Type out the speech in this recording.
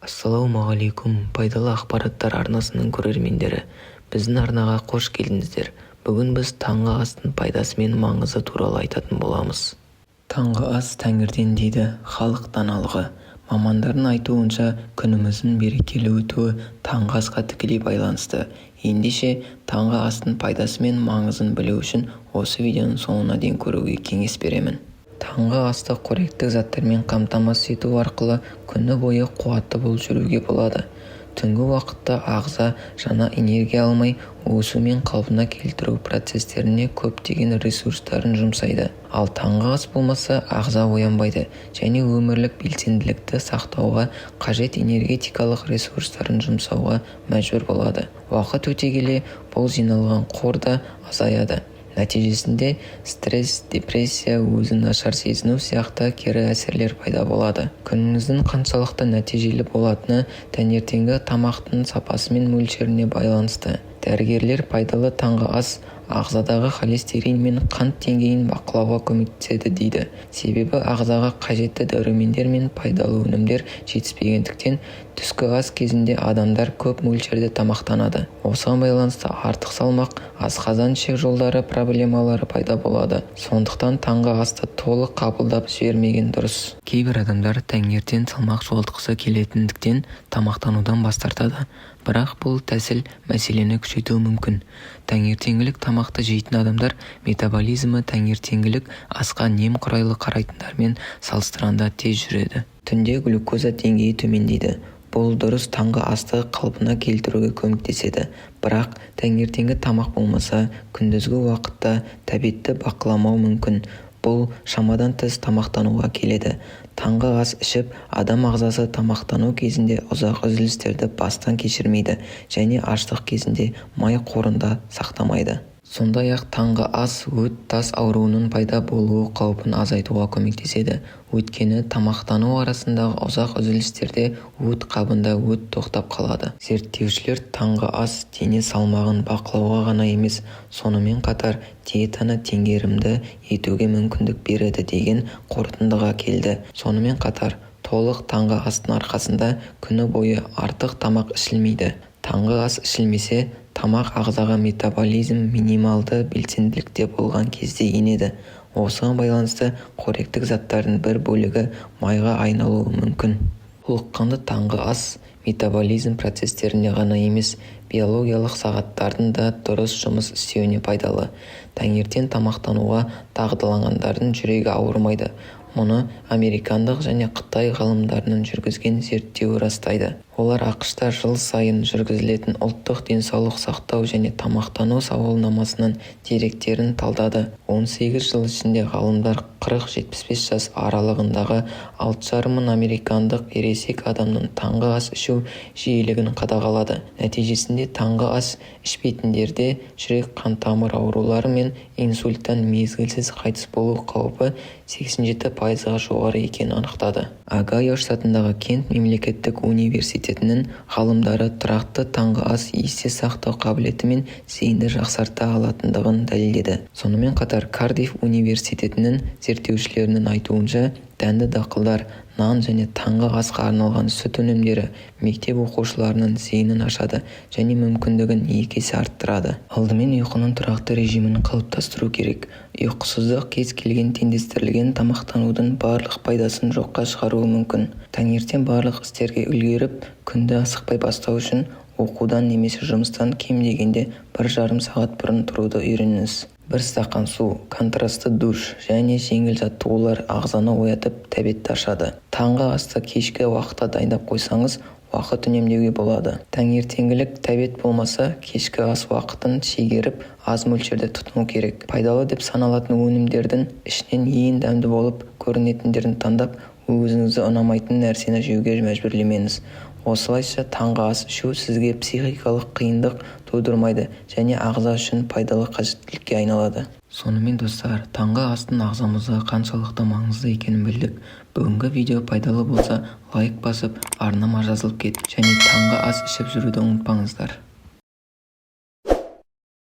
Ассалаумағалейкум, «Пайдалы ақпараттар» арнасының көрермендері! Біздің арнаға қош келдіңіздер! Бүгін біз таңғы астың пайдасы мен маңызы туралы айтатын боламыз. Таңғы ас тәңірден дейді халық даналығы. Мамандардың айтуынша, күніміздің берекелі өтуі таңғы асқа тікелей байланысты. Ендеше, таңғы астың пайдасы мен маңызын білу үшін осы видеоның соңына дейін көруге кеңес беремін. Таңғы асты қоректік заттармен қамтамасыз ету арқылы күні бойы қуатты болып жүруге болады. Түнгі уақытта ағза жаңа энергия алмай, өсу мен қалпына келтіру процестеріне көптеген ресурстарын жұмсайды. Ал таңғы ас болмаса, ағза оянбайды және өмірлік белсенділікті сақтауға қажет энергетикалық ресурстарын жұмсауға мәжбүр болады. Уақыт өте келе бұл жиналған қор да азаяды. Нәтижесінде стресс, депрессия, өзін нашар сезіну сияқты кері әсерлер пайда болады. Күніңіздің қаншалықты нәтижелі болатыны таңертеңгі тамақтың сапасы мен мөлшеріне байланысты. Дәрігерлер пайдалы таңғы ас ағзадағы холестерин мен қант деңгейін бақылауға көмектеседі дейді. Себебі ағзаға қажетті дәрумендер мен пайдалы өнімдер жетіспегендіктен түскі ас кезінде адамдар көп мөлшерде тамақтанады. Осыған байланысты артық салмақ, асқазан-ішек жолдары проблемалары пайда болады. Сондықтан таңғы асты толық қабылдап жібермеген дұрыс. Кейбір адамдар таңертең салмақ жоғалтқысы келетіндіктен тамақтанудан бас тартады. Бірақ бұл тәсіл мәселені күшейтуі мүмкін. Таңертеңгілік тамақты жейтін адамдар метаболизмі таңертеңгілік асқа немқұрайлы қарайтындармен салыстырғанда тез жүреді. Түнде глюкоза деңгейі төмендейді. Бұл дұрыс таңғы асты қалпына келтіруге көмектеседі. Бірақ таңертеңгі тамақ болмаса, күндізгі уақытта тәбетті бақыламау мүмкін. Бұл шамадан тыс тамақтануға келеді. Таңғы ас ішіп, адам ағзасы тамақтану кезінде ұзақ үзілістерді бастан кешірмейді және аштық кезінде май қорын да сақтамайды. Сондай-ақ таңғы ас өт тас ауруының пайда болуы қаупін азайтуға көмектеседі. Өйткені тамақтану арасындағы ұзақ үзілістерде өт қабында өт тоқтап қалады. Зерттеушілер таңғы ас дене салмағын бақылауға ғана емес, сонымен қатар диетаны теңгерімді етуге мүмкіндік береді деген қорытындыға келді. Сонымен қатар толық таңғы астың арқасында күні бойы артық тамақ ішілмейді. Таңғы ас ішілмесе, тамақ ағзаға метаболизм минималды белсенділікте болған кезде енеді. Осыған байланысты қоректік заттардың бір бөлігі майға айналуы мүмкін. Толыққанды таңғы ас метаболизм процестеріне ғана емес, биологиялық сағаттардың да дұрыс жұмыс істеуіне пайдалы. Таңертең тамақтануға дағдыланғандардың жүрегі ауырмайды. Мұны американдық және қытай ғалымдарының жүргізген зерттеуі растайды. Олар АҚШ-та жыл сайын жүргізілетін ұлттық денсаулық сақтау және тамақтану сауалнамасының деректерін талдады. 18 жыл ішінде ғалымдар 40-75 жас аралығындағы 6,5 мың американдық ересек адамның таңғы ас ішу жиілігін қадағалады. Нәтижесінде таңғы ас ішпейтіндерде жүрек-қантамыр аурулары мен инсульттан мезгілсіз қайтыс болу қаупі 87%-ға жоғары екенін анықтады. Огайо штатындағы Кент мемлекеттік университетінің ғалымдары тұрақты таңғы ас есте сақтау қабілеті мен зейінді жақсарта алатындығын дәлелдеді. Сонымен қатар Кардифф университетінің зерттеушілерінің айтуынша, дәнді дақылдар, нан және таңғы асқа арналған сүт өнімдері мектеп оқушыларының зейінін ашады және мүмкіндігін екі есе арттырады. Алдымен ұйқының тұрақты режимін қалыптастыру керек. Ұйқысыздық кез келген теңдестірілген тамақтанудың барлық пайдасын жоққа шығаруы мүмкін. Таңертең барлық істерге үлгеріп, күнді асықпай бастау үшін оқудан немесе жұмыстан кем дегенде 1,5 сағат бұрын тұруды үйреніңіз. Бір стақан су, контрастты душ және жеңіл жаттығулар ағзаны оятып, тәбетті ашады. Таңғы асты кешкі уақытқа дайындап қойсаңыз, уақыт үнемдеуге болады. Таңертеңгілік тәбет болмаса, кешкі ас уақытын шегеріп, аз мөлшерде тұтыну керек. Пайдалы деп саналатын өнімдердің ішінен ең дәмді болып көрінетіндерін таңдап, өзіңізді ұнамайтын нәрсені жеуге мәжбүрлемеңіз. Осылайша таңғы ас ішу сізге психикалық қиындық тудырмайды және ағза үшін пайдалы қажеттілікке айналады. Сонымен, достар, таңғы астың ағзамызға қаншалықты маңызды екенін білдік. Бүгінгі видео пайдалы болса, лайк басып, арнама жазылып кет және таңғы ас ішіп жүруді ұмытпаңыздар.